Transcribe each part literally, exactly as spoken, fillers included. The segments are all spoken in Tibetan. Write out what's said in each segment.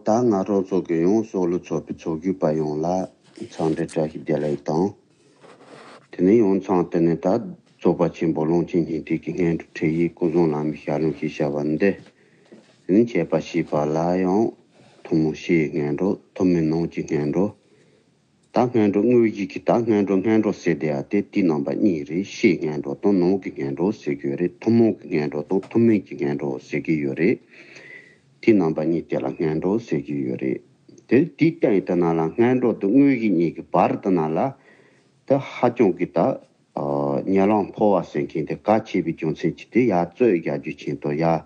ད་ང་རང་ཚོ་གི་ཡང་སྲོག་བླུ་ཚོགས་པའི་ཚོགས་བརྒྱུད་པ་ཡོངས་ལ་འཚམས་འདྲི་བཀྲ་ཤིས་བདེ་ལེགས་དང་། དེ་ནས་ཡང་མཚམས་དེ་ནས་ད་རྫོགས་པ་ཆེན་པོ་ཀློང་ཆེན་སྙིང་ཐིག་གི་སྔོན་འགྲོ་ཁྲིད་ཡིག་སྐུ་གསུང་བླ་མའི་ཞལ་ལུང་ཞེས་བྱ་བ་འདི། དེ་ནས་འཆད་པ་ཞུས་པ་ལ་ཡང་ཐུན་མོང་སྤྱིའི་སྔོན་འགྲོ། ཐུན་མིན་ནང་གི་སྔོན་འགྲོ། ད་སྔོན་འགྲོ་དངོས་གཞི་གི་ད་སྔོན་འགྲོ་སྔོན་འགྲོ་ཟེར་དེ་ཡ་དེ་དེའི་རྣམ་པ་གཉིས་རེད། སྤྱིའི་སྔོན་འགྲོ་དང་ནང་གི་སྔོན་འགྲོ་ཟེར་གྱི་ཡོད་རེད། ཐུན་མོང་གི་སྔོན་འགྲོ་དང་ཐུན་མིན་གྱི་སྔོན་འགྲོ་ཟེར་གྱི་ཡོད་རེད། དེའི་རྣམ་པ་གཉིས་དེ་ལ་སྔོན་འགྲོ་ཟེར་གྱི་ཡོད་རེད། དེ་དེའི་སྟེང་དེ་ན་ལ་སྔོན་འགྲོ་དང་དངོས་གཞི་གཉིས་ཀྱི་བར་དེ་ན་ལ་ད་ཧ་ཅང་གི་ད་ཉེ་ལམ་འཕོ་བ་ཟེར་མཁན་དེ་གལ་ཆེ་བའི་རྒྱུ་མཚན་གྱིས་དེ་ཡར་རྩོད་རྒྱག་རྒྱུ་ཅན་དང་ཡར་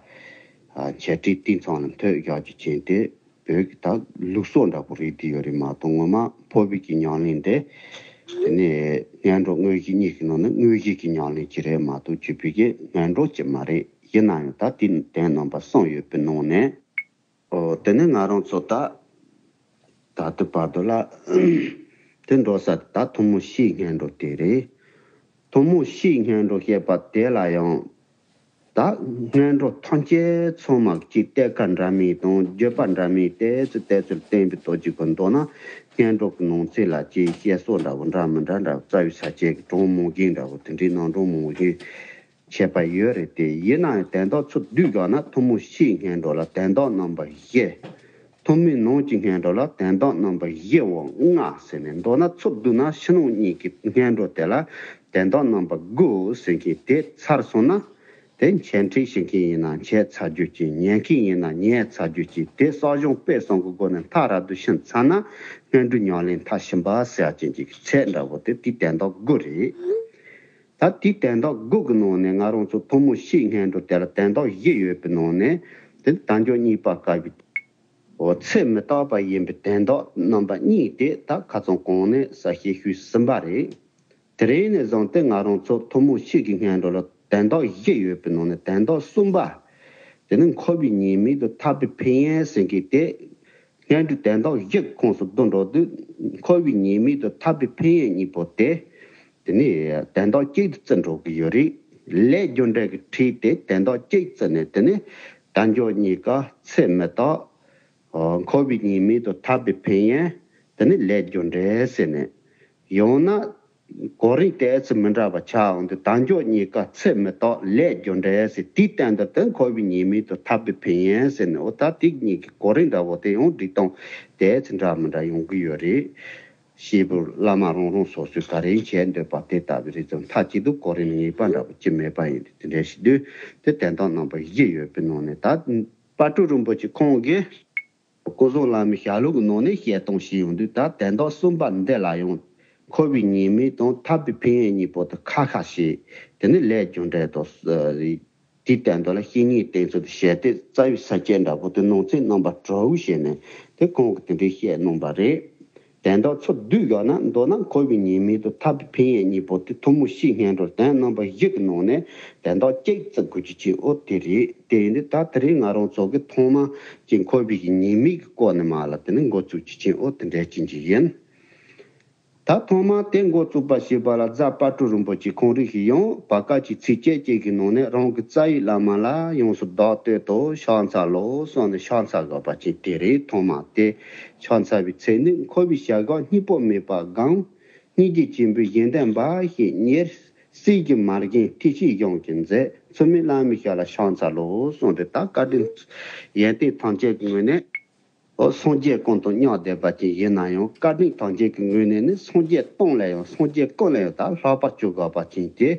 འཆད་ཁྲིད་དེ་ཚང་ལ་མཐོལ་རྒྱག་རྒྱུ་ཅན་དེ། བོད་ཀྱི་ད་ལུགས་སྲོལ་འདྲ་པོ་རེད་དེ་ཡོད་རེད་མ་གཏོགས་ངོ་མ་འཕོ་བའི་གི་ཉམས་ལེན་དེ། དེ་ནས་སྔོན་འགྲོ་དངོས་གཞི་གཉིས་ཀྱི་ནང་ནས་དངོས་གཞི་གི་ཉམས་ལེན་གྱི་རེད་མ་གཏོགས་བརྒྱུད་པའི་གི་སྔོན་འགྲོ་ཅིག་མ་རེད། ཡིན་ན་ཡང་ད་དེ་དོན་རྣམ་པ་གསུམ་ཡོད་པའི་ནང་ནས། ཨོ་དེ་ནས་ང་རང་ཚོ་ད་ད་ལྟ་བར་དུ་ལ་དེ་འགྲོ་ས་ད་ཐུན་མོང་སྤྱིའི་སྔོན་འགྲོ་དེ་རེད། ཐུན་མོང་སྤྱིའི་སྔོན་འགྲོ་བཤད་པ་དེ་ལ་ཡང་ད་སྔོན་འགྲོ་ཐམས་ཅད་ཚང་མ་གཅིག་གཏད་ཁ་འདྲ་མིན་དང་བརྗོད་པ་འདྲ་མིན་ཏོག་ཙམ་ཏོག་ཙམ་བསྟན་པའི་སྟོབས་ཀྱིས་གོ་འདུག་ན། སྔོན་འགྲོ་གི་ནང་ཚན་ལ་ཅིག་བཤད་སྲོལ་འདྲ་པོ་འདྲ་མི་འདྲ་འདྲ་པོ་རྩ་བའི་ས་བཅད་ཀྱི་གྲངས་མང་རྒན་འདྲ་པོ་དེ་འདྲའི་ནང་གྲངས་མང་རྒན་བྱས་པ་ཡོད་རེད་དེ། ཡིན་ན་ཡང་དོན་དག་ཚུར་བསྡུས་དགོས་ན་ཐུན་མོང་སྤྱིའི་སྔོན་འགྲོ་ལ་དོན་དག་རྣམ་པ་བཞི། ཐུན་མིན་ནང་གི་སྔོན་འགྲོ་ལ་དོན་དག་རྣམ་པ་བཞི་བོ་ལྔ་ཟེར་ནས་མདོར་ན་ཚུར་བསྡུས་ན་ཕྱི་ནང་གཉིས་ཀྱི་སྔོན་འགྲོ་དེ་ལ་དོན་དག་རྣམ་པ་དགུ་ཟེར་མཁན་དེ་ཚར་སོང་ན། དེ་འཆད་ཁྲིད་བྱེད་མཁན་ཡིན་ན་འཆད་ཚར་རྒྱུ་ཅིག་ཉན་མཁན་ཡིན་ན་ཉན་ཚར་རྒྱུ་ཅིག་དེ་གསོ་སྦྱོང་སྤེལ་གསུམ་གྱི་སྒོ་ནས་མཐའ་རབ་ཏུ་ཕྱིན་ཚར་ན་སྔོན་འགྲོའི་ཉམས་ལེན་མཐའ་ཕྱིན་པ་ཟེར་ཡ་ཅན་གྱི་ཚད་འདྲ་པོ་དེ་དེའི་དོན་དག་དགུ་རེད། ད་དེའི་དོན་དག་དགུ་གི་ནང་ནས་ང་རང་ཚོ་ཐུན་མོང་སྤྱིའི་སྔོན་འགྲོ་དེ་ལ་དོན་དག་བཞི་ཡོད་པའི་ནང་ནས་དེ་དལ་འབྱོར་རྙེད་པར་དཀའ་བའི་འོ་ཚེ་མི་རྟག་པ་ཡིན་པའི་དོན་དག་རྣམ་པ་གཉིས་དེ་ད་ཁ་སང་གོང་ནས་གསལ་བཤད་ཞུས་ཟིན་པ་རེད། དེ་རིང་ནས་བཟུང་སྟེ་ང་རང་ཚོ་ཐུན་མོང་སྤྱིའི་སྔོན་འགྲོ་ལ་དོན་དག་བཞི་ཡོད་པའི་ནང་ནས་དོན་དག་གསུམ་པ། དེ་ནི་འཁོར་བའི་ཉེས་དམིགས་དང་ཐར་པའི་ཕན་ཡོན་ཟེར་མཁན་དེ། སྔོན་འགྲོའི་དོན་དག་བཞི་གི་ཁོངས་སུ་བསྡུ་འགྲོ་དུས། འཁོར་བའི་ཉེས་དམིགས་དང་ཐར་པའི་ཕན་ཡོན་གཉིས་པོ་དེ། དེ་ནི་དོན་དག་གཅིག་ཏུ་བརྩི་འགྲོ་གི་ཡོད་རེད། ལས་རྒྱུ་འབྲས་ཀྱི་ཁྲིད་དེ་དོན་དག་གཅིག་བརྩིས་ནས་དེ་ནི་དལ་འབྱོར་རྙེད་དཀའ། ཚེ་མི་རྟག་འཁོར་བའི་ཉེས་དམིགས་དང་ཐར་པའི་ཕན་ཡོན། དེ་ནི་ལས་རྒྱུ་འབྲས་ཟེར་ནས། ཡང་ན། གོ་རིམ་ཏོག་ཙམ་མི་འདྲ་བ་ཆགས་འོང་དུས་དལ་འབྱོར་རྙེད་དཀའ། ཚེ་མི་རྟག་ལས་རྒྱུ་འབྲས་ཟེར་དེའི་སྟེང་དུ་དེ་འཁོར་བའི་ཉེས་དམིགས་དང་ཐར་པའི་ཕན་ཡོན་ཟེར་ནས་འོ་ད་དེ་གཉིས་ཀྱི་གོ་རིམ་འདྲ་བོ་དེ་ཡང་སྒྲིག་སྟངས་ཏོག་ཙམ་འདྲ་མི་འདྲ་ཡོང་གི་ཡོད་རེད། ཤེས་བུ་བླ་མ་རང་རང་སོ་སོས་ག་རེ་བྱེད་འདོད་པ་དེ་ལྟ་བུ་རེད་ཙང་མཐའ་གཅིག་ཏུ་གོ་རིམ་ངེས་པ་འདྲ་བོ་ཅི་མེད་པ་ཡིན་དུས་དེ་འདྲ་ཞིག་དུས་དེ་དོན་དག་རྣམ་པ་བཞི་ཡོད་པའི་ནང་ནས་ད་དཔལ་སྤྲུལ་རིན་པོ་ཆེ་ཁོང་གིས། སྐུ་གསུང་བླ་མའི་ཞལ་ལུང་གི་ནང་ནས་བཤད་སྟངས་ཤིག་ཡོང་དུས་ད་དོན་དག་གསུམ་པ་འདི་ལ་ཡང་འཁོར་བའི་ཉེས་དམིགས་དང་ཐར་པའི་ཕན་ཡོན་གཉིས་པོ་དེ་ཁ་ཁ་ཞིག་དེ་ནི་ལས་རྒྱུ་འབྲས་དང་། དེའི་སྟེང་དུ་ལ་བཤེས་གཉེན་བསྟེན་ཚུལ་དང་ཞལ་ཏེ་རྩ་བའི་ས་བཅད་འདྲ་པོ་དེ་ནང་ཚན་རྣམ་པ་དྲུག་བྱས་ནས་དེ་ཁོང་གིས་དེ་འདྲའི་བཤད་གནང་པ་རེད། དོན་དག་ཚུར་བསྡུས་ཡོད་ན་མདོར་ན་འཁོར་བའི་ཉེས་དམིགས་དང་ཐར་པའི་ཕན་ཡོན་གཉིས་པོ་དེ་ཐུན་མོང་སྤྱིའི་སྔོན་འགྲོ་དོན་རྣམ་པ་བཞི་གི་ནང་ནས་དོན་དག་གཅིག་བརྩི་དགོས་རྒྱུ་ཅིག་འོ་དེ་རེད། དེ་ཡིན་དུས་ད་དེ་རིང་ང་རང་ཚོ་གི་ཐོག་མ་གཅིག་འཁོར་བའི་ཉེས་དམིགས་ཀྱི་སྐོར་ནས་མ་ལ་དེ་ནི་འགོ་བཙུགས་རྒྱུ་ཅིག་འོ་དེ་འདྲ་ཅིག་ཅིག་ཡིན། ད་ཐོག་མ་དེ་འགོ་བཙུགས་པ་ཞེས་པ་ལ་རྫ་དཔལ་སྤྲུལ་རིན་པོ་ཆེ་ཁོང་རང་གིས་ཡང་བར་སྐབས་ཀྱི་ཚིགས་བཅད་གཅིག་གི་ནང་ནས་རང་གི་རྩ་བའི་བླ་མ་ལ་ཡོངས་སུ་བདག་བསྟོད་དོ། ཕྱག་འཚལ་ལོ་གསུངས་ནས་ཕྱག་འཚལ་དགོས་པ་ཅིག་དེ་རེད། ཐོག་མ་དེ་ཕྱག་འཚལ་བའི་ཚིག་ནི་འཁོར་བའི་བྱ་རྒོད་སྙིང་པོ་མེད་པ་དགང་། སྙིང་རྗེ་ཆེན་པོས་གཞན་དོན་འབའ་ཞིག་གཉེར། སྲིད་ཀྱི་མ་རྒན་ཐེག་ཆེན་གཞུང་གི་མཛད། འཚེ་མེད་བླ་མའི་ཞབས་ལ་ཕྱག་འཚལ་ལོ་གསུངས་ཏེ་ད་བཀའ་དྲིན་ཡོན་ཏན་ཐམས་ཅད་ཀྱི་ངོས་ནས། འོ་སངས་རྒྱས་ཀུན་དང་མཉམ་བསྡད་པ་ཅན་ཡིན་ན་ཡང་བཀའ་དྲིན་ཐམས་ཅད་ཀྱི་ངོས་ནས་ནི་སངས་རྒྱས་སྟོང་ལ་ཡང་སངས་རྒྱས་ཀུན་ལ་ཡང་ད་ལྷག་པར་གྱུར་དགོས་པ་ཅན་དེ་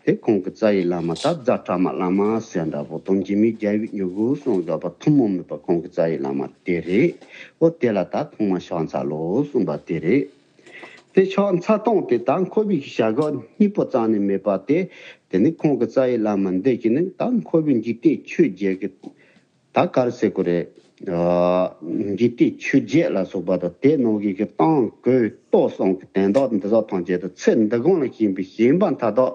དེ་ཁོང་གི་རྩ་བའི་བླ་མ་ད་རྫ་ཕྲ་མ་བླ་མ་ཟེར་འདྲ་པོ་དང་འཇིགས་མེད་རྒྱལ་བའི་མྱུ་གུ་གསུངས་དགོས་པ་ཐུན་མོང་མེད་པ་ཁོང་གི་རྩ་བའི་བླ་མ་དེ་རེད། འོ་དེ་ལ་ད་ཐོག་མ་ཕྱག་འཚལ་ལོ་གསུངས་པ་དེ་རེད། དེ་ཕྱག་འཚལ་སྟངས་དེ་ད་འཁོར་བའི་བྱ་རྒོད་སྙིང་པོ་རྩ་ནས་མེད་པ་དེ་དེ་ནི་ཁོང་གི་རྩ་བའི་བླ་མ་འདི་གིས་ནི་ད་འཁོར་བའི་འཇིག་རྟེན་ཆོས་བརྒྱད་ཀྱི་ད་ག་རེ་ཟེར་དགོས་རེད། ཨ་འཇིག་རྟེན་ཆོས་བརྒྱད་ལ་སོགས་པ་དང་དེ་ནང་གི་གི་སྟོང་གོས་ལྟོ་གསུམ་གྱི་དོན་དག་འདི་དག་ཐམས་ཅད་དུ་ཚེ་འདི་གང་ལ་ཞེན་པའི་ཞེན་པ་མཐའ་དག་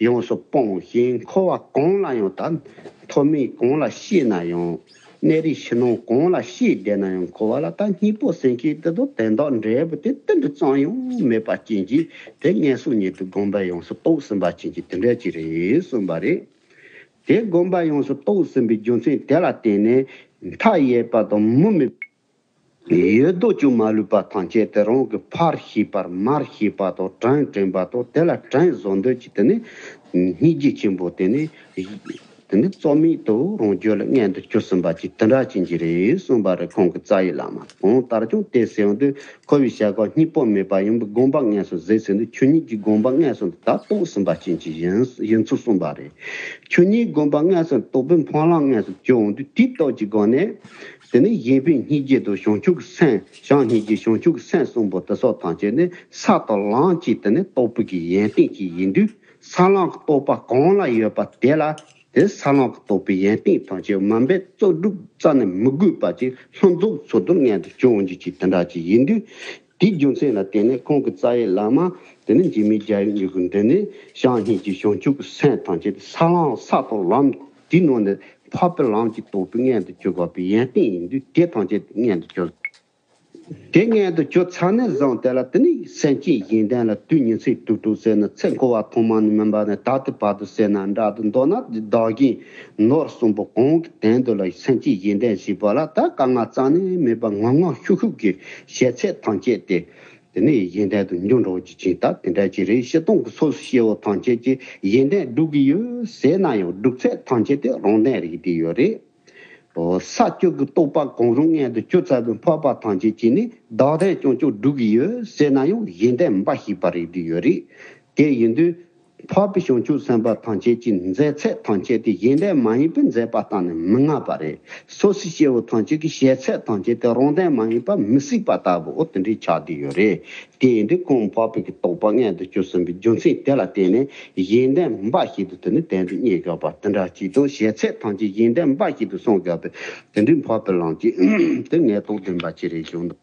ཡོངས་སུ་སྤོང་ཞིང་འཁོར་བ་གང་ལ་ཡང་ད་མཐོ་དམན་གང་ལ་སྐྱེས་ན་ཡང་། གནས་རིས་ཕྱི་ནང་གང་ལ་སྐྱེས་བསྡད་ན་ཡང་འཁོར་བ་ལ་ད་སྙིང་པོ་ཟེར་མཁན་དེ་དང་དོན་དག་འབྲས་བུ་དེ་ཏིལ་འབྲུ་ཙམ་ཡང་མེད་པ་ཅན་གྱི་དེ་ངན་སོང་ཉིད་དུ་སྒོམ་པ་ཡོངས་སུ་རྟོགས་ཟིན་པ་ཅན་གྱི་དེ་འདྲ་ཅིག་རེད་གསུངས་པ་རེད། དེ་སྒོམ་པ་ཡོངས་སུ་རྟོགས་ཟིན་པའི་རྒྱུ་མཚན་དེ་ལ་བརྟེན་ནས་མཐའ་ཡས་པ་དང་མུ་མེད་ ཡོད་དོ་ཅུང་མ་ལུས་པ་ཐམས་ཅད་དེ་རང་གི་ཕར་ཤེས་པར་མར་ཤེས་པ་དང་དྲིན་དྲན་པ་དང་དེ་ལ་དྲིན་གཟོ་འདོད་ཀྱི་དེ་ནི་སྙིང་རྗེ་ཆེན་པོ་དེ་ནི་དེ་ནི་རྩོལ་མེད་དུ་རང་རྒྱུད་ལ་མངོན་དུ་གྱུར་ཟིན་པ་ཅིག་དེ་འདྲ་ཅན་གྱི་རེད་གསུངས་པ་རེད། ཁོང་གི་རྩ་བའི་བླ་མ་གང་ལྟར་ཀྱང་དེ་ཟེར་ཡོང་དུས་འཁོར་བའི་བྱ་དགའ་སྙིང་པོ་མེད་པ་ཡིན་པའི་དགོངས་པ་སྔོན་སོང་ཟེར་ཟེར་ནས་ཆོས་ཉིད་ཀྱི་དགོངས་པ་སྔོན་སོང་དེ་ད་རྟོགས་ཟིན་པ་ཅན་གྱི་ཡིན་ཡིན་ཚུལ་གསུངས་པ་རེད། ཆོས་ཉིད་དགོངས་པ་སྔོན་སོང་རྟོགས་པའི་འཕང་ལམ་སྔོན་སོང་བྱུང་འོང་དུས་དེའི་སྟོབས་ཀྱི་སྒོ་ནས། དེ་ནས་གཞན་ཕན་སྙིང་རྗེ་དང་བྱང་ཆུབ་ཀྱི་སེམས། བྱམས་སྙིང་རྗེ་བྱང་ཆུབ་ཀྱི་སེམས་གསུམ་པོ་དེ་སོགས་ཐམས་ཅད་ནི་ས་དང་ལམ་གྱི་དེ་ནས་རྟོགས་པའི་གི་ཡོན་ཏན་ཅིག་ཡིན་དུས་ས་ལམ་གྱི་རྟོགས་པ་གང་ལ་ཡོད་པ་དེ་ལ་དེ་ས་ལམ་གྱི་རྟོགས་པའི་ཡོན་ཏན་ཐམས་ཅད་མ་འབད་རྩོལ་སྒྲུབ་རྩ་ནས་མི་དགོས་པ་ཅིག་ལྷུན་རྫོགས་ཚུལ་དུ་མངོན་དུ་བྱུང་འོང་རྒྱུ་ཅིག་དེ་འདྲ་ཅིག་ཡིན་དུས། དེའི་རྒྱུ་མཚན་ལ་བརྟེན་ནས་ཁོང་གི་རྩ་བའི་བླ་མ་དེ་ནི་འཇིགས་མེད་རྒྱལ་བའི་མྱུ་གུ་འདི་ནི་བྱམས་སྙིང་རྗེ་བྱང་ཆུབ་ཀྱི་སེམས་ཐམས་ཅད་དེ་ས་ལམ་ས་དང་ལམ་དེའི་ནང་ནས་འཕགས་པའི་ལམ་གྱི་རྟོགས་པའི་མངོན་དུ་གྱུར་དགོས་པའི་ཡོན་ཏན་ཡིན་དུས་དེ་ཐམས་ཅད་དེ་མངོན་དུ་གྱུར། དེ་མངོན་དུ་གྱུར་ཚར་ནས་བཟུང་དེ་ལ་དེ་ནི་སེམས་ཅན་གཞན་དོན་ལ་དུས་ཉི་ཚེ་དུས་དྲུག་ཟེར་ན་ཚེ་འཁོར་བ་ཐོག་མ་ནས་མིན་པ་ནས་ད་ལྟའི་བར་དུ་ཟེར་ན་འདྲ་དུ་མདོར་ན་བདག་གིས་ནོར་གསུམ་པོ་གང་གི་དོན་དུ་ལ་སེམས་ཅན་གཞན་དོན་ཞེས་པ་ལ་ད་དཀའ་ངལ་རྩ་ནས་མེད་པ་ངང་ངང་ཤུགས་ཤུགས་ཀྱི་བྱེད་ཚད་ཐམས་ཅད་དེ། དེ་ནས་གཞན་དོན་དུ་འགྱུར་འགྲོ་རྒྱུ་ཅིག་ད་དེ་འདྲ་ཅིག་རེད། སྤྱིར་བཏང་གི་སོ་སོ་སྐྱེ་བོ་ཐམས་ཅད་ཀྱིས་གཞན་དོན་སྒྲུབ་ཀྱི་ཡོད་ཟེར་ན་ཡང་སྒྲུབ་ཚད་ཐམས་ཅད་དེ་རང་དོན་རིག་བསྡད་ཡོད་རེད། ས་བཅུ་གི་རྟོགས་པ་གང་རུང་མངོན་དུ་གྱུར་ཚར་བའི་འཕགས་པ་ཐམས་ཅད་ཀྱིས་ནི་བདག་དོན་རྐྱང་རྐྱང་སྒྲུབ་ཀྱི་ཡོད་ཟེར་ན་ཡང་གཞན་དོན་འབའ་ཞིག་པ་རིག་བསྡད་ཡོད་རེད། དེ་ཡིན་དུས། འཕགས་པའི་བྱང་ཆུབ་སེམས་དཔའ་ཐམས་ཅད་ཀྱི་མཛད་ཚད་ཐམས་ཅད་དེ་གཞན་དོན་མ་ཡིན་པའི་མཛད་པ་གཏན་ནས་མི་མངའ་བ་རེད། སོ་སོའི་སྐྱེ་བོ་ཐམས་ཅད་ཀྱི་བྱེད་ཚད་ཐམས་ཅད་དེ་རང་དོན་མ་ཡིན་པ་མི་སྲིད་པ་ལྟ་བུ་འོ་དེ་འདྲའི་ཆགས་བསྡད་ཡོད་རེད། དེ་ཡིན་དུས་ཁོང་འཕགས་པའི་གི་རྟོགས་པ་མངོན་དུ་གྱུར་ཟིན་པའི་རྒྱུ་མཚན་དེ་ལ་བརྟེན་ནས་གཞན་དོན་འབའ་ཞིག་ཏུ་དེ་ནི་དོན་དུ་གཉེར་དགོས་པ་དེ་འདྲ་ཅིག་དང་བྱེད་ཚད་ཐམས་ཅད་གཞན་དོན་འབའ་ཞིག་ཏུ་སོང་དགོས་པའི་དེ་འདྲའི་འཕགས་པའི་ལམ་གྱི་དེ་ངེས་རྟོགས་ལྡན་པ་ཅིག་རེད་བྱུང་འདུག་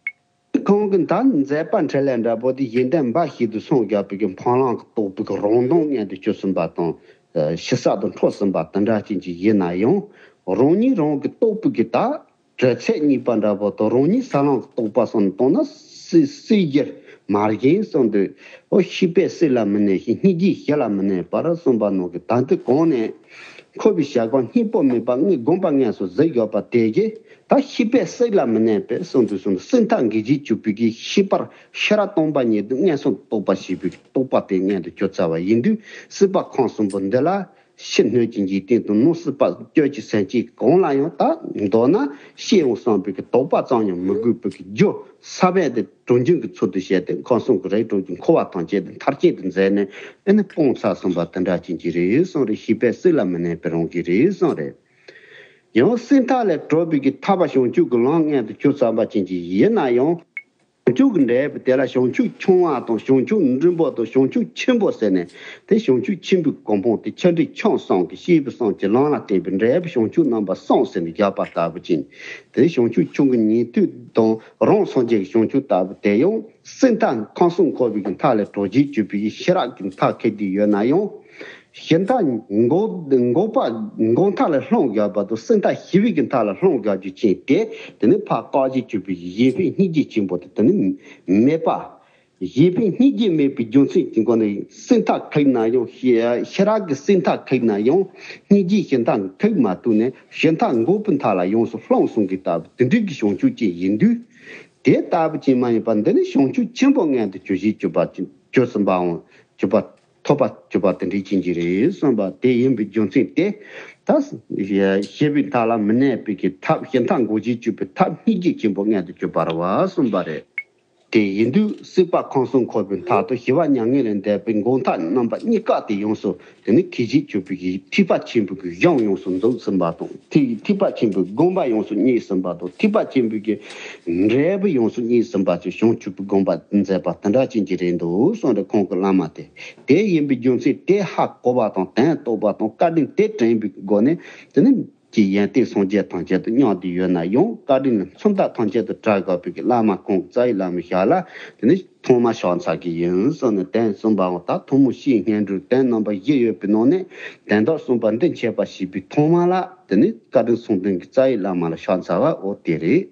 ཁོང་གི་ད་མཛད་པ་འཕྲིན་ལས་འདྲ་པོ་དེ་གཞན་དོན་འབའ་ཞིག་ཏུ་སོང་དགོས་པའི་གི་འཕང་ལམ་གྱི་རྟོགས་པའི་གི་རང་དོན་མངོན་དུ་གྱུར་ཟིན་པ་དང་། ཞི་ས་དང་འཕྲོད་ཟིན་པ་དེ་འདྲ་ཅན་ཅིག་ཡིན་ན་ཡང་རང་ཉིད་རང་གི་རྟོགས་པའི་གི་ད། གྲོལ་ཚད་གཉིས་པ་འདྲ་པོ་དང་རང་ཉིད་ས་ལམ་གྱི་རྟོགས་པ་གསུམ་བཏང་ན་སྲིད་སྲིད་རྒྱལ་མ་རྒན་གསུམ་དུ་འོ་ཤེས་པས་སྲིད་ལ་མི་གནས་ཤིང་སྙིང་རྗེས་ཞི་ལ་མི་གནས་པར་གསུངས་པ་ནང་གི་ད་འདི་གོང་ནས་འཁོར་བའི་བྱ་སྒོ་སྙིང་པོ་མེད་པ་དངོས་དགོངས་པ་སྔོན་སོང་ཟེར་ཡོད་པ་དེ་གིས་ད་ཤེས་པས་སྲིད་ལ་མི་གནས་པའི་གསུངས་དུས་གསུངས་སྲིད་མཐའ་འགོག་བྱེད་གཅོད་པའི་གི་ཤེས་པར་ཤེས་རབ་སྟོང་པ་ཉིད་དུ་མངོན་སུམ་དུ་རྟོགས་པ་ཞེས་པའི་རྟོགས་པ་དེ་མངོན་དུ་གྱུར་ཚར་བ་ཡིན་དུས་སྲིད་པ་ཁམས་གསུམ་པོ་འདི་ལ། ཕྱི་སྣོད་ཀྱི་འཇིག་རྟེན་དང་ནང་སྲིད་པ་སྤྱོད་ཀྱི་སེམས་ཅན་གང་ལ་ཡང་ད་མདོར་ན་ཤེས་འོང་བསམ་པའི་གི་དོགས་པ་ཙམ་ཡང་མི་དགོས་པའི་གི་རྒྱུ་ས་བོན་དེ་གྲུ་འཇིག་གི་ཚུལ་དུ་བྱས་ཏེ་ཁམས་གསུམ་གྱི་རིགས་དྲུག་གི་འཁོར་བ་ཐམས་ཅད་དེ་མཐར་ཕྱིན་དུ་མཛད་ནས་ཨེ་ནི་སྤངས་ཚར་སོང་བ་དེ་འདྲ་ཅན་གྱི་རེད་གསུངས་རེད། ཤེས་པས་སྲིད་ལ་མི་གནས་པའི་རང་གི་རེད་གསུངས་རེད། ཡང་སྲིད་མཐའ་ལས་གྲོལ་བའི་གི་ཐར་པ་བྱང་ཆུབ་ཀྱི་ལམ་མངོན་དུ་གྱུར་ཚར་བ་ཅན་གྱི་ཡིན་ན་ཡང་། བྱང་ཆུབ་ཀྱི་འབྲས་བུ་དེ་ལ་བྱང་ཆུབ་ཆུང་བ་དང་བྱང་ཆུབ་འབྲིང་པོ་དང་བྱང་ཆུབ་ཆེན་པོ་ཟེར་ནས་དེ་བྱང་ཆུབ་ཆེན་པོའི་གོ་འཕང་དེ་ཆོས་འབྲེལ་ཆུང་གསུམ་གྱི་སྐྱེས་བུ་གསུམ་གྱི་ལམ་ལ་བརྟེན་པའི་འབྲས་བུ་བྱང་ཆུབ་རྣམ་པ་གསུམ་ཟེར་ནས་བཞག་པ་ལྟ་བུ་ཅན། དེ་བྱང་ཆུབ་ཆུང་གི་ཉན་ཐོས་དང་རང་སངས་རྒྱས་ཀྱི་བྱང་ཆུབ་ལྟ་བུ་དེ་ཡང་སྲིད་མཐའ་ཁམས་གསུམ་འཁོར་བའི་གི་མཐའ་ལས་གྲོལ་བྱེད་གཅོད་པའི་ཤེས་རབ་ཀྱི་མཐའ་འཁེལ་བསྡད་ཡོད་ན་ཡང་། ཞི་མཐའ་འགོག་འགོག་པ་འགོག་མཐའ་ལ་ལྷུང་བཞག་པ་དང་སྲིད་མཐའ་ཞི་བའི་གི་མཐའ་ལ་ལྷུང་བཞག་རྒྱུ་ཅན་དེ་དེ་ནི་ཕར་བཀག་བྱེད་གཅོད་པའི་གཞན་ཕན་སྙིང་རྗེ་ཆེན་པོ་དེ་དེ་ནི་མེད་པ། གཞན་ཕན་སྙིང་རྗེ་མེད་པའི་རྒྱུ་མཚན་གྱི་སྒོ་ནས་སྲིད་མཐའ་འཁེལ་ན་ཡང་ཤེས་ཤེས་རབ་ཀྱི་སྲིད་མཐའ་འཁེལ་ན་ཡང་སྙིང་རྗེའི་ཞི་མཐའ་འཁེལ་མ་ཐུབ་ནས་ཞི་མཐའ་འགོག་པའི་མཐའ་ལ་ཡོངས་སུ་ལྷུང་སོང་གི་ལྟ་བུ་དེ་འདྲའི་གི་བྱང་ཆུབ་ཅན་ཡིན་དུས། དེ་ལྟ་བུ་ཅན་མ་ཡིན་པ་འདི་ནི་བྱང་ཆུབ་ཆེན་པོ་མངོན་དུ་གྱུར་བྱེད་གྱུར་པ་གྱུར་ཟིན་པའང་གྱུར་པ། ཐོབ་པ་གྱུར་པ་དེ་འདྲའི་ཅན་གྱི་རེད་གསུངས་པ་དེ་ཡིན་པའི་རྒྱུ་མཚན་དེ། ད་ཞི་བའི་མཐའ་ལ་མི་གནས་པའི་གི་ཐབས་ཞི་མཐའ་འགོག་བྱེད་གཅོད་པའི་ཐབས་སྙིང་རྗེ་ཆེན་པོ་མངོན་དུ་གྱུར་པ་རེད་བ་གསུངས་པ་རེད། དེ་ཡིན་དུས་སྲིད་པ་ཁམས་གསུམ་འཁོར་བའི་མཐའ་དང་ཞི་བ་མྱ་ངན་ལས་འདས་པའི་འགོག་མཐའ་རྣམ་པ་གཉིས་ཀ་དེ་ཡོངས་སུ་དེ་ནི་འཁེལ་བྱེད་གཅོད་པའི་གི་ཐེག་པ་ཆེན་པོའི་གི་གཞུང་ཡོངས་སུ་འཛུགས་ཟིན་པ་དང་ཐེག་ཐེག་པ་ཆེན་པོའི་དགོངས་པ་ཡོངས་སུ་རྙེད་ཟིན་པ་དང་ཐེག་པ་ཆེན་པོའི་གི་འབྲས་བུ་ཡོངས་སུ་རྙེད་ཟིན་པ་ཅིག་བྱང་ཆུབ་ཀྱི་དགོངས་པ་མཛད་པ་དེ་འདྲ་ཅན་གྱི་རེད་འདུག་གསུངས་རེད། ཁོང་གི་བླ་མ་དེ། དེ་ཡིན་པའི་རྒྱུ་མཚན་དེ་ཧ་གོ་བ་དང་དོན་རྟོགས་པ་དང་བཀའ་དྲིན་དེ་དྲན་པའི་སྒོ་ནས་དེ་ནི་ཀྱི་ཡོན་ཏན་སངས་རྒྱས་ཐམས་ཅད་དུ་མཉམ་དུ་ཡོད་ན་ཡང་བཀའ་དྲིན་ལ་མཚོན་རྟགས་ཐམས་ཅད་དུ་གྲགས་དགོས་པའི་གི་བླ་མ་ཁོང་རྩ་བའི་བླ་མའི་ཞལ་ལ་དེ་ནི་ཐོག་མ་ཕྱག་འཚལ་གྱི་ཡིན་གསུངས་ནས་དོན་གསུམ་པའང་ད་ཐུན་མོང་བཤེས་གཉེན་སྒྲུབ་དོན་རྣམ་པ་བཞི་ཡོད་པའི་ནང་ནས་དོན་དག་གསུམ་པ་འདི་འཆད་པ་ཞེས་པའི་ཐོག་མ་ལ་དེ་ནི་བཀའ་དྲིན་གསུམ་ལྡན་གྱི་རྩ་བའི་བླ་མ་ལ་ཕྱག་འཚལ་བ་འོ་དེ་རེད།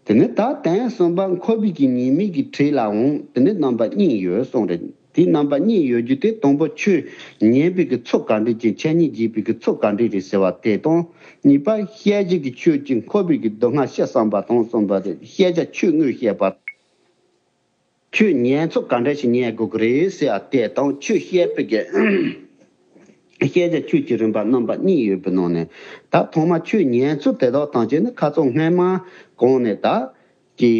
དེ་ནས་ད་དོན་གསུམ་པ་འཁོར་བའི་གི་ཉེས་དམིགས་ཀྱི་ཁྲིད་ལའང་དེ་ནས་རྣམ་པ་གཉིས་ཡོད་གསུངས་རེད། དེའི་རྣམ་པ་གཉིས་ཡོད་རྒྱུ་དེ། དང་པོ་ཆོས་ཉན་པའི་གི་ཚུལ་ག་འདྲ་ཅིག་འཆད་ཉན་བགྱིས་པའི་གི་ཚུལ་ག་འདྲ་རེད་ཟེར་བ་དེ་དང་། གཉིས་པ་བཤད་བྱའི་གི་ཆོས་ཀྱི་འཁོར་བའི་གི་སྡུག་བསྔལ་ཤེས་བསམ་པ་དང་གསུམ་པ་དེ་བཤད་བྱ་ཆོས་དངོས་བཤད་པ། ཆོས་ཉན་ཚུལ་ག་འདྲ་ཞིག་ཉན་དགོས་ཀྱི་རེད་ཟེར་བ་དེ་དང་། ཆོས་བཤད་པའི་གི་བཤད་བྱ་ཆོས་ཀྱི་རིམ་པ་རྣམ་པ་གཉིས་ཡོད་པའི་ནང་ནས། ད་ཐོག་མ་ཆོས་ཉན་ཚུལ་དེ་དག་ཐམས་ཅད་ནི་ཁ་སང་སྔན་མ་གོང་ནས་ད་ཀྱི་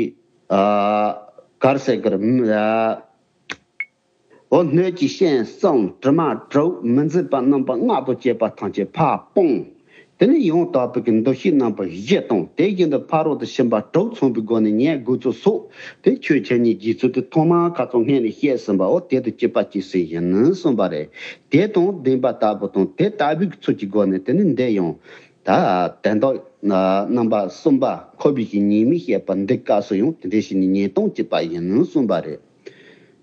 ཨ་ག་རེ་ཟེར་གི་རེད། ཨ་འོ་སྣོད་ཀྱི་ཤིང་གསུམ། དྲི་མ་དྲུག། མི་འཛིན་པ་རྣམ་པ་ལྔ་དང་བཅས་པ་ཐམས་ཅད་ཕར་སྤངས། དེ་ནས་ཡང་དག་པའི་གི་འདུ་ཤེས་རྣམ་པ་བཞི་དང་། དེ་བཞིན་དུ་ཕ་རོལ་ཏུ་ཕྱིན་པ་དྲུག་མཚོན་པའི་སྒོ་ནས་ཉན་དགོས་ཚུལ་སོགས། དེ་ཆོས་འཆད་ཉན་བགྱིས་ཚུལ་དེ་ཐོག་མར་ཁ་སང་སྔོན་ནས་བཤད་ཟིན་པའོ། དེ་དང་གཅིག་པ་གཅིག་སྲིད་ཡིན་གསུངས་པ་རེད། དེ་དང་ལྡན་པ་ལྟ་བུ་དང་། དེ་ལྟ་བུའི་ཚུལ་གྱི་སྒོ་ནས་དེ་ནི་འདི་ཡང་ད་དོན་དག་རྣམ་པ་གསུམ་པ་འཁོར་བའི་གི་ཉེས་དམིགས་བཤད་པ་འདི་སྐབས་སུ་ཡང་དེ་འདྲ་ཞིག་ནི་ཉན་སྟངས་གཅིག་པ་ཡིན་གསུངས་པ་རེད།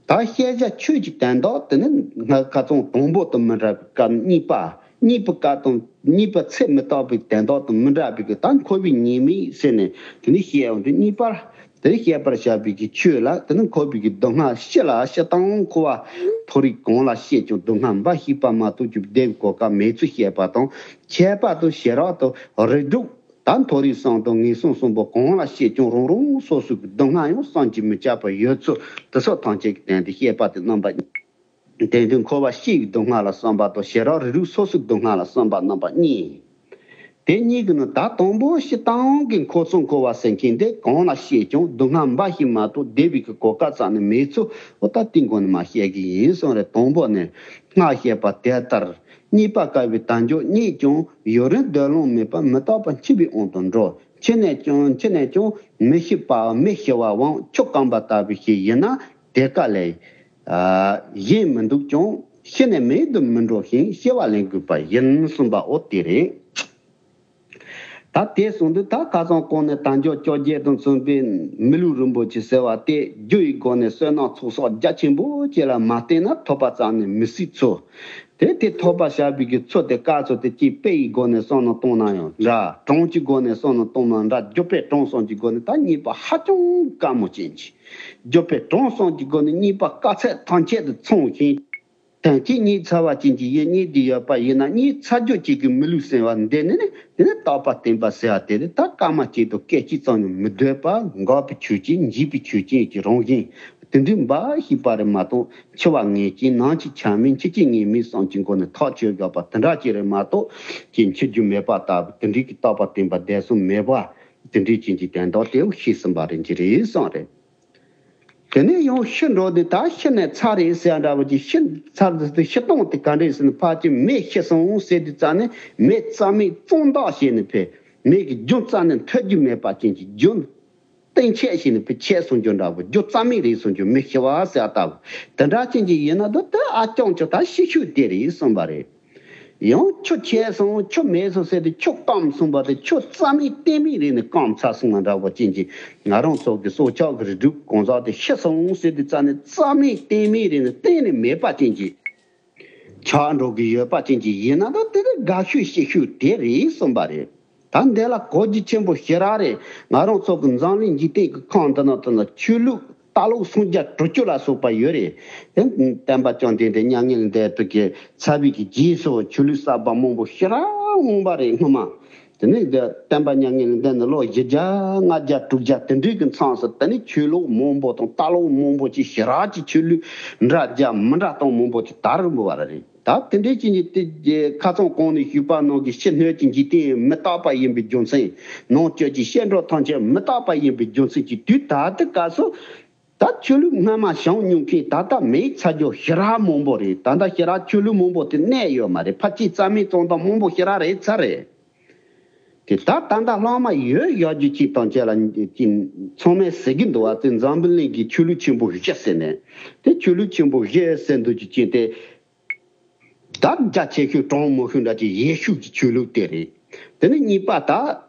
ད་བཤད་བྱ་ཆོས་ཀྱི་དོན་དག་དེ་ནི་སྔར་ཁ་སང་དང་པོ་དང་མི་འདྲ་བའི་སྐབས། གཉིས་པ། གཉིས་པའི་སྐབས་དང་གཉིས་པའི་ཚེ་མི་རྟག་པའི་དོན་དག་དང་མི་འདྲ་བའི་གི། ད་འཁོར་བའི་ཉེས་དམིགས་ཟེར་ནས་དེ་ནི་བཤད་ཡོང་དུས། གཉིས་པར་དེ་བཤད་པར་བྱ་བའི་གི་ཆོས་ལ་དེ་ནི་འཁོར་བའི་གི་སྡུག་བསྔལ་སྤྱི་ལ་སྤྱི་དང་། འཁོར་བ་མཐོ་རིས་གང་ལ་བཤད་ཀྱང་སྡུག་བསྔལ་འབའ་ཞིག་པ་མ་གཏོགས་ཀྱི་བདེ་བའི་གོ་སྐབས་མེད་ཚུལ་བཤད་པ་དང་། ཁྱད་པར་དུ་ཞེ་དྲག་ཏུ་རིགས་དྲུག་ད་མཐོ་རིས་གསུམ་དང་ངན་སོང་གསུམ་པོ་གང་ལ་བཤད་ཀྱང་རང་རང་སོ་སོའི་སྡུག་བསྔལ་ཡང་བསམ་གྱིས་མི་ཁྱབ་པ་ཡོད་ཚུལ་དེ་སོགས་ཐམས་ཅད་ཀྱི་སྟེང་དུ་བཤད་པ་དེ་རྣམ་པ། དེ་དུས་འཁོར་བ་སྤྱིའི་སྡུག་བསྔལ་ལ་བསམ་པ་དང་། ཞེ་དྲག་རིགས་དྲུག་སོ་སོའི་སྡུག་བསྔལ་ལ་བསམ་པ་རྣམ་པ་གཉིས། དེ་གཉིས་ཀྱི་ནང་ད་དང་པོ་སྤྱི་དང་གི་འཁོར་གསུམ་འཁོར་བ་ཟེར་མཁན་དེ་གང་ལ་བཤད་ཀྱང་སྡུག་བསྔལ་འབའ་ཞིག་མ་གཏོགས་བདེ་བའི་གི་གོ་སྐབས་རྩ་ནས་མེད་ཚུལ། འོ་ད་དེའི་སྒོ་ནས་མར་བཤད་ཀྱི་ཡིན་གསུངས་རེད། དང་པོ་ནས་སྔར་བཤད་པ་དེ་ལྟར། གཉིས་པ་དཀའ་བའི་དལ་འབྱོར་རྙེད་ཀྱང་། ཡུན་རིང་སྡོད་ལོང་མེད་པར་མི་རྟག་པ་འཆི་བའི་དབང་དུ་འགྲོ། འཆི་ནས་ཀྱང་འཆི་ནས་ཀྱང་མི་ཤི་བའམ་མི་ཤི་བའམ། ཆུ་སྐམ་པ་ལྟ་བུ་ཞིག་ཡིན་ན། དེ་ཀ་ལས་གཞན་མི་འདུག་ཀྱང་། ཤི་ནས་མེད་དུ་མི་འགྲོ་ཞིང་། ཤི་བ་ལེན་དགོས་པ་ཡིན་གསུངས་པ་འོ་དེ་རེད། ད་དེ་གསུངས་དུས་ད་ཁ་སང་གོང་ནས་དལ་འབྱོར་བཅོ་བརྒྱད་དང་མཚུངས་པའི་མི་ལུས་རིན་པོ་ཆེ་ཟེར་བ་དེ། རྒྱུ་ཡི་སྒོ་ནས་བསོད་ནམས་ཚོགས་བསགས་རྒྱ་ཆེན་པོ་ཅན་ལ་མ་བརྟེན་ན་ཐོབ་པ་རྩ་ནས་མི་སྲིད་ཚུལ། དེ་དེ་ཐོབ་པར་བྱ་བའི་གི་ཚུལ་དེ་སྐབས་སུ་དེ་གཅིག་དཔེ་ཡི་སྒོ་ནས་བསམ་བློ་བཏང་ན་ཡང་འདྲ། གྲངས་ཀྱི་སྒོ་ནས་བསམ་བློ་བཏང་ན་འདྲ། རྒྱུ་དཔེ་གྲངས་གསུམ་གྱི་སྒོ་ནས་ད་རྙེད་པ་ཧ་ཅང་དཀའ་མོ་ཅན་གྱི། རྒྱུ་དཔེ་གྲངས་གསུམ་གྱི་སྒོ་ནས་རྙེད་པ་དཀའ་ཚེགས་ཐམས་ཅད་དུ་མཚུངས་ཤིང་། དོན་གཅིག་རྙེད་ཚར་བ་ཅན་གྱི་ཡིད་རྙེད་དུ་ཡོད་པ་ཡིན་ན། རྙེད་ཚར་རྒྱུ་ཅིག་གི་མི་ལུས་ཟིན་པ་འདི་ནི་ནི། དེ་ནི་རྟག་པར་བརྟན་པ་ཟེར་བ་དེ་རེད། ད་སྐར་མ་གཅིག་དང་སྐད་ཅིག་ཙམ་ཡང་མི་སྡོད་པར། འགག་པའི་ཆོས་ཅན། འཇིག་པའི་ཆོས་ཅན་གྱི་རང་བཞིན་དེ་འདྲའི་འབའ་ཞིག་པ་རེད་མ་གཏོགས། འཆི་བ་ངེས་ཅན། ནམ་འཆི་ཆ་མེད། འཆི་ཅིང་ངེས་མེད་གསུམ་གྱི་སྒོ་ནས་ཐག་ཆོད་དགོས་པ་དེ་འདྲ་ཅིག་རེད་མ་གཏོགས། ཀྱི་འཆི་རྒྱུ་མེད་པ་ལྟ་བུ་དེ་འདྲའི་གི་རྟག་པར་བརྟན་པ་བདེན་གསུམ་མེད་པ་དེ་འདྲའི་ཅན་གྱི་དོན་དག་དེ་ཤེས་ཟིན་པ་རེད། འདི་རེད་གསུངས་རེད། དེ་ནས་ཡང་ཤི་འགྲོ་དུས་ད་ཤི་ནས་ཚར་རེད་ཟེར་འདྲ་བོ་ཅིག་ཤི་ཚར་དུས་དེ་ཤི་སྟངས་དེ་ག་འདྲས་ཟེར་ན། ཕལ་ཆེར་མེ་ཤི་སོང་ཟེར་དུས་རྩ་ནས་མེ་རྩ་མེད་གཙང་དག་བྱས་ནས་ཕེབས། མེ་གི་རྒྱུན་རྩ་ནས་འཐོར་རྒྱུ་མེད་པ་ཅན་གྱི། རྒྱུན་གཏན་ཆད་བྱས་ནས་ཕེབས། ཆད་སོང་རྒྱུ་འདྲ་བོ། རྒྱུ་རྩ་མེད་རེད་སོང་རྒྱུ། མེ་ཤི་བ་ཟེར་བ་ལྟ་བུ་དེ་འདྲ་ཅན་གྱི་ཡིན་ན། ད་དེ་ཨ་ཅང་ཅོ་ད་ཤི་ཤུལ་དེ་རེད་གསུངས་པ་རེད། ཡང་ཆུ་ཆད་སོང་། ཆུ་མེད་སོང་ཟེར་ཏེ་ཆུ་སྐམ་སོང་བ་དེ། ཆུ་རྩ་མེད་གཏན་མེད་རེད་ནས་སྐམ་ཚར་སོང་བ་འདྲ་བོ་ཅན་གྱི། ང་རང་ཚོ་གི་སྲོག་ཆགས་ཀྱི་རིགས་དྲུག་གང་ཟག་དེ་ཤི་སོང་ཟེར་ཏེ་རྩ་ནས་རྩ་མེད་གཏན་མེད་རེད་ནས་གཏན་ནས་མེད་པ་ཅན་གྱི་ཆགས་འགྲོ་གི་ཡོད་པ་ཅན་གྱི་ཡིན་ན། ད་དེ་ནི་དགའ་ཤོས་ཤི་ཤོས་དེ་རེད་གསུངས་པ་རེད། ད་འདི་ལ་གོ་རྒྱུ་ཆེན་པོ་ཞེ་དྲག་རེད། ང་རང་ཚོ་གི་འཛམ་གླིང་འཇིག་རྟེན་གྱི་ཁམས་འདི་ན་དེ་ན་ཆོས་ལུགས་ལྟ་ལོག་སུམ་བརྒྱ་དྲུག་ཅུ་ལ་སོགས་པ་ཡོད་རེད། དེ་བསྟན་པ་བཅོམ་ལྡན་འདས་མྱ་ངན་ལས་འདས་པའི་གི་ཚར་བའི་གི་རྗེས་སུ་ཆོས་ལུགས་གསར་པ་མང་པོ་ཞེ་དྲག་འོང་བ་རེད་སྔོན་མ། དེ་ནས་འདི་བསྟན་པ་མྱ་ངན་ལས་འདས་ནས་ལོ་བཞི་བརྒྱ་ལྔ་བརྒྱ་དྲུག་བརྒྱ་དེ་འདྲའི་གི་མཚམས་སུ། དེ་ནས་ཆོས་ལུགས་མང་པོ་དང་ལྟ་ལོག་མང་པོ་ཅིག་ཞེ་དྲག་ཅིག་ཆོས་ལུགས་འདྲ་རྒྱ་མི་འདྲ་སྟངས་མང་པོ་ཅིག་དར་འགྲོ་བ་རེད། ད་དེ་འདྲའི་ཅན་གྱི་དེ་ཁ་སང་གོང་ནས་ཞུས་པ་ནང་གི་ཕྱི་སྣོད་ཀྱི་འཇིག་རྟེན་མི་རྟག་པ་ཡིན་པའི་རྒྱུ་མཚན། ནང་བཅུད་ཀྱི་སྐྱེ་འགྲོ་ཐམས་ཅད་མི་རྟག་པ་ཡིན་པའི་རྒྱུ་མཚན་གྱིས། དུས་ད་ལྟའི་སྐབས་སུ་ད་ཆོས་ལུགས་སྔ་མ་བྱུང་མྱོང་མཁན་ད་ལྟ་མེད་ཚར་རྒྱུ་ཞེ་དྲག་མང་པོ་རེད། ད་ལྟ་ཞེ་དྲག་ཆོས་ལུགས་མང་པོ་དེ་གནས་ཡོད་མ་རེད། ཕལ་ཆེར་རྩ་མེད་བཏང་སྟངས་མང་པོ་ཞེ་དྲག་རེད་ཚར་རེད། དེ་ད་ད་ལྟ་ལྷག་མ་ཡོད་ཡོད་རྒྱུ་ཅིག་དང་བཅས་ལ་ཅིག་ཚང་མས་ཟེར་གྱི་འདུག་བ། དེ་འཛམ་བུ་གླིང་གི་ཆོས་ལུགས་ཆེན་པོ་བཞི་ཟེར་ནས། དེ་ཆོས་ལུགས་ཆེན་པོ་བཞི་ཟེར་འདུག་རྒྱུ་ཅིག་དེ། ད་རྒྱ་ཆེ་ཤོས་གྲངས་མང་ཤོས་འདྲ་ཅིག་ཡེ་ཤུ་གི་ཆོས་ལུགས་དེ་རེད། དེ་ནས་གཉིས་པ་ད་